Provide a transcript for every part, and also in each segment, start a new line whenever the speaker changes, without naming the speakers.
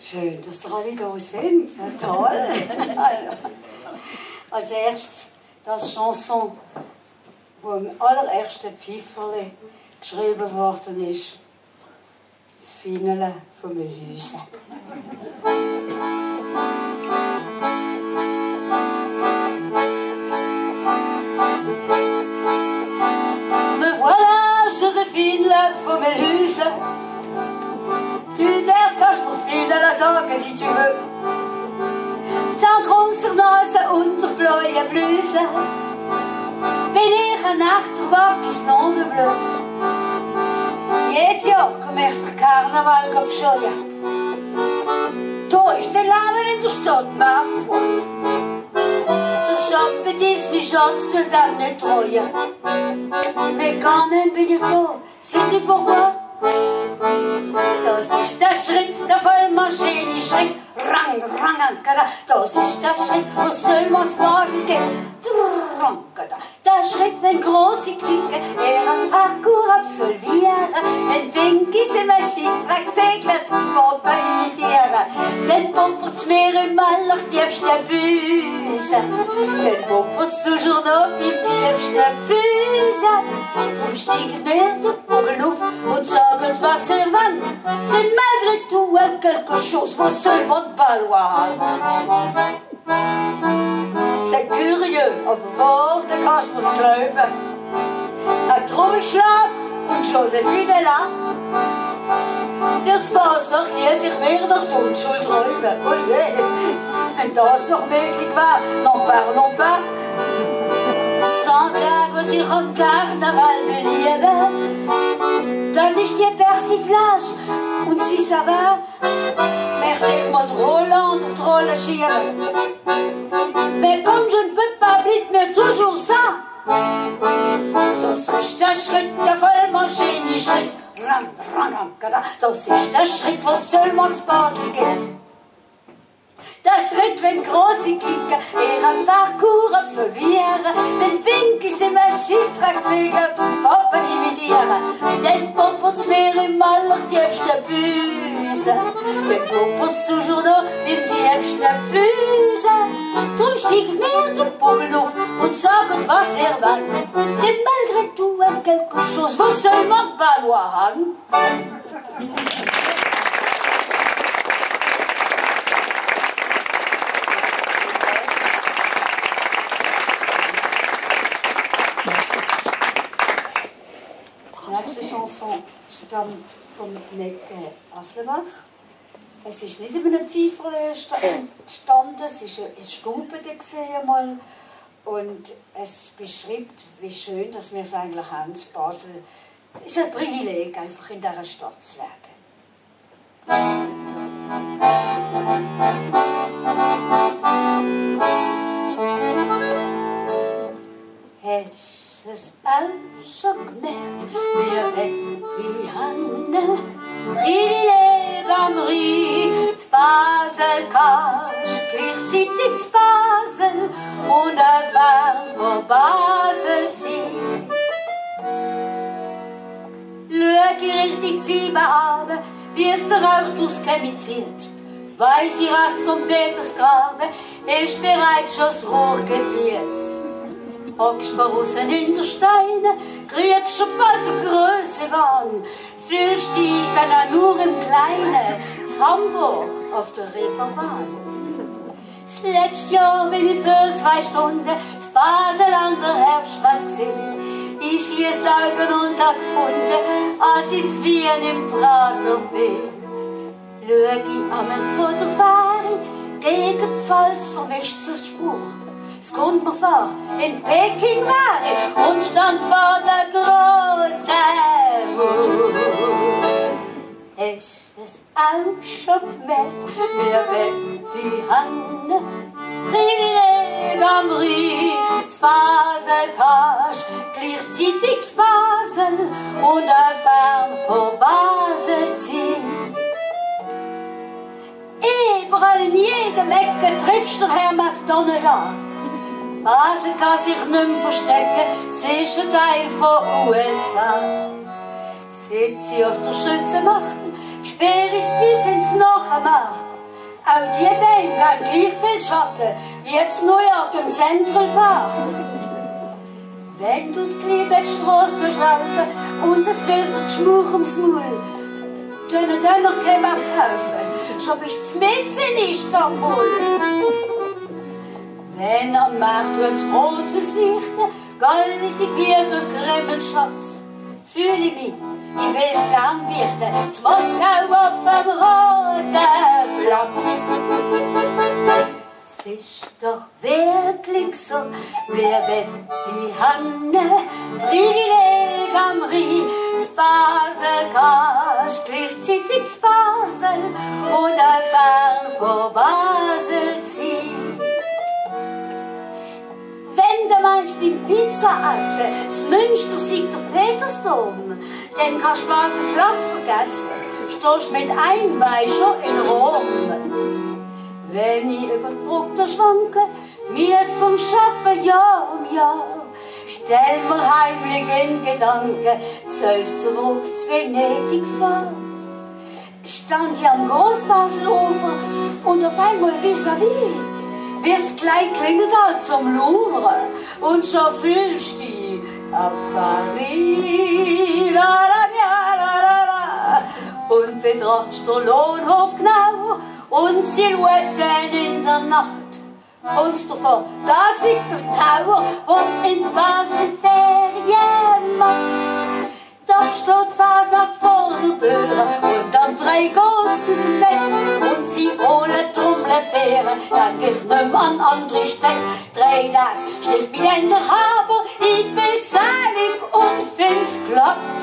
Schön, dass ihr alle da sind. Ja, toll. Als erstes das Chanson, wo im allerersten Pfifferli geschrieben worden ist. Das Finale von Melüse. Me voilà, Joséphine, la von Melüse. Tu caches pour viel de la Sorge, si tu veux. Sans großer Nase und der blaue Bluse bin ich eine Nacht durchwachs non de bleu. Jedes Jahr komm ich der Karneval abscheuen. Da ist der Leben in der Stadt, ma foi. Der Champétis, mich chante, tut einem nicht treue. Mais quand même bin ich da, sais-tu pourquoi? Das ist der Schritt der Vollmaschine-Schritt. Rang, rang, das ist der Schritt, wo Söllmanns Baden geht. Der Schritt, wenn große Klinke ihren Parcours absolvieren, wenn Winkis im Schießtrack segelt und Poppen imitieren, wenn Poppert's mehr im allertiefsten Büse, wenn Poppert's toujours noch im tiefsten Füße. Drum steigen wir den Bogen auf und sagen, was ihr wollt. C'est malgré tout quelque chose, was seulement valoir. C'est curieux, aber Worte kannst du's glauben. Ein Trommelschlag und Joséphine est là. Für die Fasnacht hier sich mehr nach der Unschuld räumen. Oh je, wenn das noch möglich war, n'en parlons pas. Sans blague, was ich am Karneval beliebe, das ist die Persiflage und si ça va, möchte ich mal Roland auf die Rolle schieben. Mais comme je ne peux pas, blieb mir toujours ça. Das ist der Schritt der Vollmaschine-Schritt. Rang, rang, das ist der Schritt, wo Söllmanns Basel geht. Der Schritt, wenn große Klinke ihren Parcours absolvieren, wenn Winkis im Schießtrack segelt und Poppen imitieren, den Poppert's mehr im allertiefsten Büse, den Poppert's toujours noch im tiefsten Füße. Drum steigen wir den Bogen auf und sagen, was ihr wollt. C'est malgré tout quelque chose, was soll man valoir?
Die nächste Chanson stammt von Necke Afflebach. Es ist nicht in einem Pfeiferle gestanden, es war eine Stube mal. Und es beschreibt, wie schön dass wir es eigentlich haben in Basel. Es ist ein Privileg, einfach in dieser Stadt zu leben.
Hast du es auch schon gemerkt, wir wenn die Hände Privileg am Rhein, zu Basel kannst gleichzeitig zu Basel und ein Fern von Basel sein. Schau ich richtig zu ihm an, wie es der Rauch durchs chemiziert. Weiss ich rechts vom Petersgraben, ist bereits schon das Ruhrgebiet. Hockst vor außen hinter Steinen, kriegst schon bald den Grössewahn. Fühlst dich auch nur im Kleinen, zu Hamburg auf der Reeperbahn. Das letzte Jahr bin ich für 2 Stunden zu Basel an der Herbststraße gesehen. Ich schieß die Augen und hab gefunden, als ich zu Wien im Prater bin. Schau ich an vor der Fahre, gegen die Pfalz verwischt zur Spur. Es kommt mir vor, in Peking war ich und stand vor der großen Mauer. Hast du es auch schon gemerkt, wir wenn die Hand Privileg am Rhein, zu Basel kannst gleichzeitig zu Basel und auch fern von Basel sein. Überall in jedem Ecke triffst du Herr McDonald an. Basel kann sich nicht mehr verstecken, sie ist ein Teil von USA. Sitz sie auf der Schützenmacht, sperr ich bis ins Knochenmark
Auch die Bäume haben gleich viel Schatten wie jetzt New York im Central Park. Wenn du die Kleinbeckstrasse durchlaufen und es wird dir Geschmuch ums Maul, können Döner Kebab kaufen, schon bist du mitten in Istanbul. Wenn am Markt das Rothaus leuchtet, goldig wie der Kremlschatz, fühle ich mich, ich will's gern beichten, zu Moskau auf dem Roten Platz. Es ist doch wirklich so, wer wenn die Hanne, Friedrich am Rhein, zu Basel kannst, gleichzeitig zu Basel oder fern vor Basel ziehen. Wenn du meinst beim Pizza essen, das Münster sieht der Petersdom, dann kannst du Basel glatt vergessen, stehst mit einem Bein schon in Rom. Wenn ich über die Brücke schwanke, müde vom Schaffen Jahr um Jahr, stell mir heimlich in Gedanken, 12 zurück zu Venedig vor. Stand ich am Großbaselufer und auf einmal vis-à-vis wird's gleich klingelt als zum Louvre und schon fühlst du dich à Paris, la, la, la, la, la, und betrachtest den Lohnhof genauer und Silhouetten in der Nacht. Und davor, da sieht der Tower, wo in Basel Ferien macht. Da steht Fasnacht vor der Tür und am 3 geht's aus dem Bett und sie ohne Trommel fahren, dann geht nicht mehr an andere Städte. 3 Tage steht mich in der Haber, ich bin selig und find's glatt.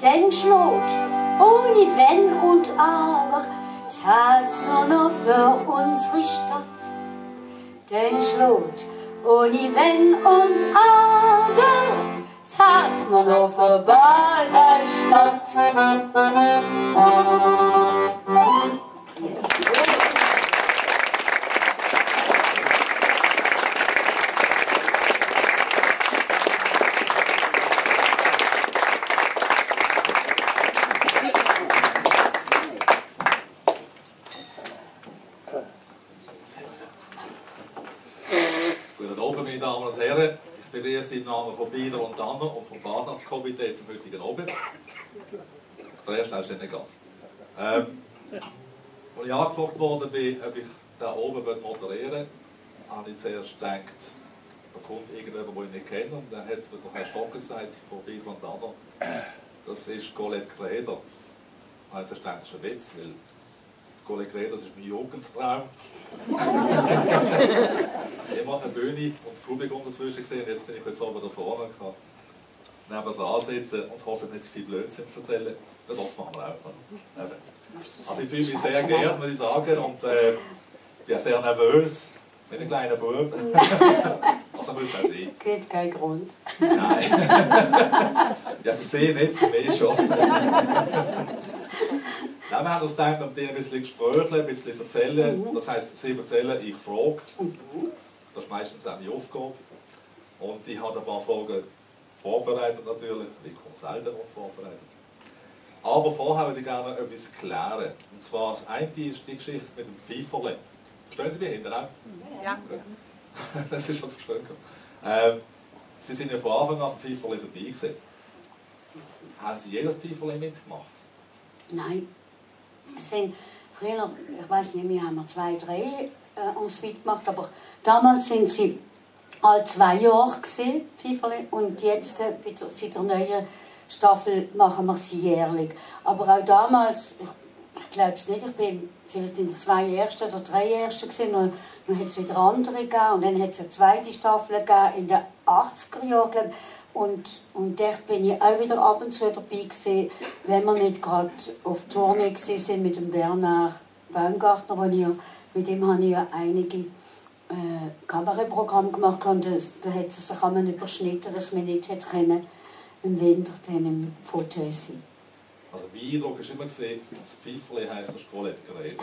Dann schlägt, ohne Wenn und Aber, das Herz nur noch für unsere Stadt. Dann schlägt, ohne Wenn und Aber, das Herz nur noch für Basel-Stadt.
Guten Abend, meine Damen und Herren. Ich begrüße im Namen von Bieder und Tanner und vom Fasnachtskomitee zum heutigen Abend. Der erste ist nicht ganz. Als ich angefragt worden bin, ob ich da oben moderieren will, habe ich zuerst gedacht, da kommt irgendjemand, den ich nicht kenne. Und dann hat mir der Herr Stocker gesagt, von Bieder und Tanner, das ist Colette Kreder. Und dann habe ich gedacht, das ist ein Witz, weil Colette Kreder, das ist mein Jugendtraum. Immer eine Bühne und Publikum dazwischen gesehen. Jetzt bin ich jetzt oben da vorne und kann neben dran sitzen und hoffe nicht zu viel Blödsinn zu erzählen. Das machen wir auch. Also ich fühle mich sehr geehrt, muss ich sagen, und bin sehr nervös mit den kleinen Buben. Also muss es auch sein.
Es gibt keinen Grund.
Nein. Ja, für sie nicht, für mich schon. Ja, wir haben uns gedacht, um dir ein bisschen Gespräche, ein bisschen erzählen. Das heisst, sie erzählen, ich frage. Das ist meistens auch meine Aufgabe. Und ich habe ein paar Fragen vorbereitet natürlich. Ich komme selten noch vorbereitet. Aber vorher würde ich gerne etwas klären. Und zwar, das eine ist die Geschichte mit dem Pfeiferle. Verstehen Sie mich hinten auch? Ja. Das ist schon verstanden. Sie sind ja von Anfang an am Pfeiferle dabei gewesen. Haben Sie jedes Pfeiferle mitgemacht?
Nein. Es sind früher, ich weiß nicht, wir haben 2, 3 ensuite gemacht, aber damals sind sie alle 2 Jahre gewesen, Pfeiferle, und jetzt seit der neuen Staffel machen wir sie jährlich. Aber auch damals, ich glaube es nicht, ich bin vielleicht in den 2 ersten oder 3 ersten gewesen, dann hat es wieder andere gegeben und dann hat es eine zweite Staffel gegeben in den 80er Jahren, glaube ich. Und dort bin ich auch wieder ab und zu dabei gewesen, wenn wir nicht gerade auf Tournee waren mit dem Bernhard Baumgartner, mit dem habe ich ja einige Kabarettprogramme gemacht und da hat es sich einmal überschnitten, dass wir nicht hätte können, im Winter dann im Fauteuil sein.
Also mein Eindruck war immer, das Pfeiferle heisst, das ist Colette Kreder.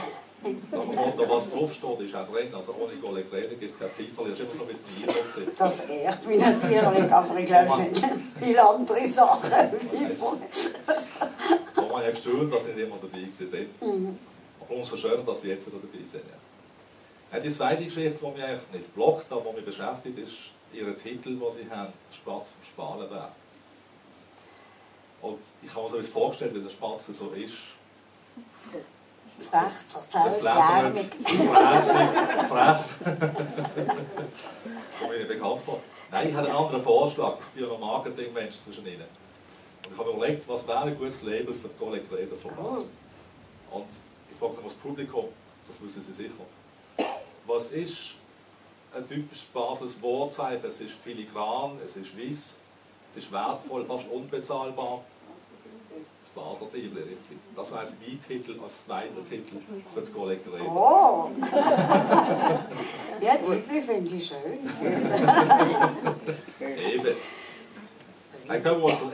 Aber was draufsteht, ist auch drin. Also ohne Colette Kreder gibt es kein Pfeiferle. Das war immer so ein bisschen mein Eindruck.
Das ehrt mich natürlich, aber ich glaube, es sind viele andere Sachen.
Da habe ich gestaunt, dass sie nicht immer dabei waren. Aber umso schöner, dass Sie jetzt wieder dabei sind. Ja. Die zweite Geschichte, die mich eigentlich nicht blockt, aber die mich beschäftigt, ist Ihr Titel, den Sie haben, der Spatz vom Spalenberg. Und ich habe mir so etwas vorgestellt, wie der Spatz so ist.
Frech, zerzählt, lärmig.
Frech. Komme ich nicht bekannt vor. Nein, ich habe einen anderen Vorschlag. Ich bin ja noch Marketingmensch zwischen Ihnen. Und ich habe mir überlegt, was wäre ein gutes Label für die Golec Reder von Basel. Und ich frage das Publikum, das wissen Sie sicher. Was ist ein typisches Basels Wortzeichen? Es ist filigran, es ist weiss, es ist wertvoll, fast unbezahlbar. Das Basler Titel, richtig. Das war als Miettitel, als zweiter Titel für die Golec Reder.
Oh! Ja, Titel finde ich schön.
Eben. Dann kommen wir zur